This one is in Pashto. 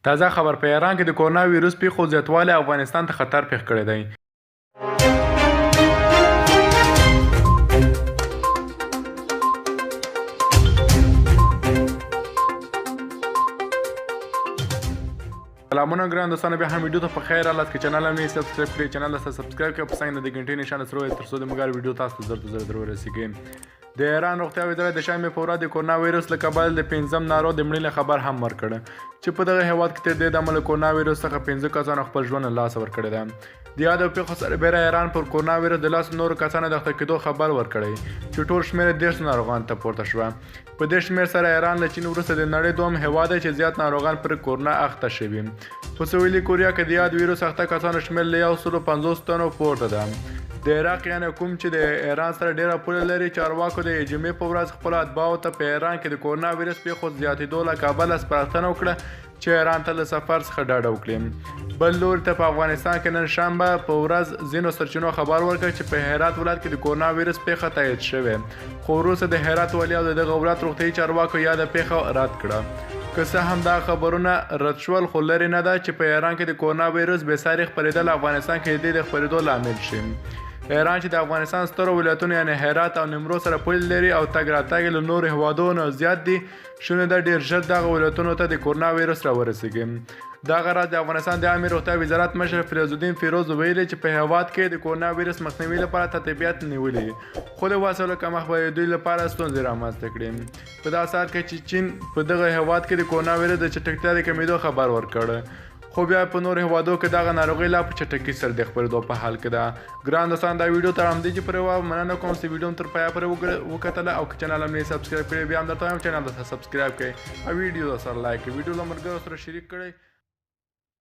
تازه خبر په ایران کې د کورونا ویروس پیښو زیاتوالی افغانستان ته خطر پیښ کړی دی. سلامونه ګران دوستانو، بیا هم ویډیو ته په خیر راغلاست. که چینل هم نه سبسکرایب کړئ، چینل سره سبسکرایب کړئ، په څنګ د ګنټې نشان سره وایي تر څو د موږ ویډیو تاسو ته زر تر زر در ورسیږي. د ایران روغتیا وزارت د شنبې په ورځ د کورونا ویروس له کبله د پنځم ناروغ د مړینې خبر هم ورکړ چې په دغه هیواد کې تر دې دمه له کورونا ویروس څخه 5 کسانو خپل ژوند له لاسه ورکړی دی. د یادو پیښو سربېره ایران پر کورونا ویروس د 10 نورو کسانو د اخته کېدو خبر ورکړی چې ټول شمېر یې 30 ناروغانو ته پورته شوه. په دې شمېر سره ایران له چین وروسته د نړۍ دوهم هېواد دی چې زیات ناروغان پر کورونا اخته شوي. په سویلي کوریا کې د یاد ویروس اخته کسانو شمېر له 150 تنو پورته ده. د عراق یعنې کوم چې د ایران سره ډېره پوله لري، چارواکو د جمعې په ورځ خپلو اتباعو ته په ایران کې د کورونا ویروس پېښو زیاتېدو له کبله سپارښتنه وکړه چې ایران ته له سفر څخه ډډه وکړي. بل لوري ته په افغانستان کې نن شنبه په ورځ ځینو سرچینو خبر ورکړ چې په هرات ولایت کې د کورونا ویروس پېښه تایید شوې، خو وروسته د هرات والي او د دغه ولایت روغتیايي چارواکو یاده پېښه رد کړه. که څه هم دا خبرونه رد شول، خو لرې نه ده چې په ایران کې د کورونا ویروس بې ساري خپرېدل افغانستان کې د دې د خپرېدو لامل شي. ایران چې د افغانستان سترو ولایتونو یعنې هرات او نیمروز سره پولې لري او تګ راتګ یې له نورو هېوادونو زیات دي، شونې ده ډېر ژر دغه ولایتونو ته د کورونا ویروس راورسېږي. دغه راز د افغانستان د عامې روغتیا وزارت مشر فیروزالدین فیروز ویلي چې په هېواد کې د کورونا ویروس مخنیوي لپاره تطبیقات نیولي، خو د وسایلو کمښت به د دوی لپاره ستونزې رامنځته کړي. په داسې حال کې چې چین په دغه هېواد کې د کورونا ویروس د چټکتیا د کمېدو خبر ورکړ، خو بیا په نورو هېوادو کې دغه ناروغي لا په چټکۍ سره د خپرېدو په حال کې ده. ګران دوستان، دا ویډیو تر همدې چې پورې وه، مننه کوم چې ویډیو هم تر پایه پورې وکتله او که چینل هم نه سبسکرایب کړی، بیا هم درته وایم چینل درته سبسکرایب کړئ او ویډیو درسره لایک کړئ، ویډیو له ملګرو سره شریک کړئ.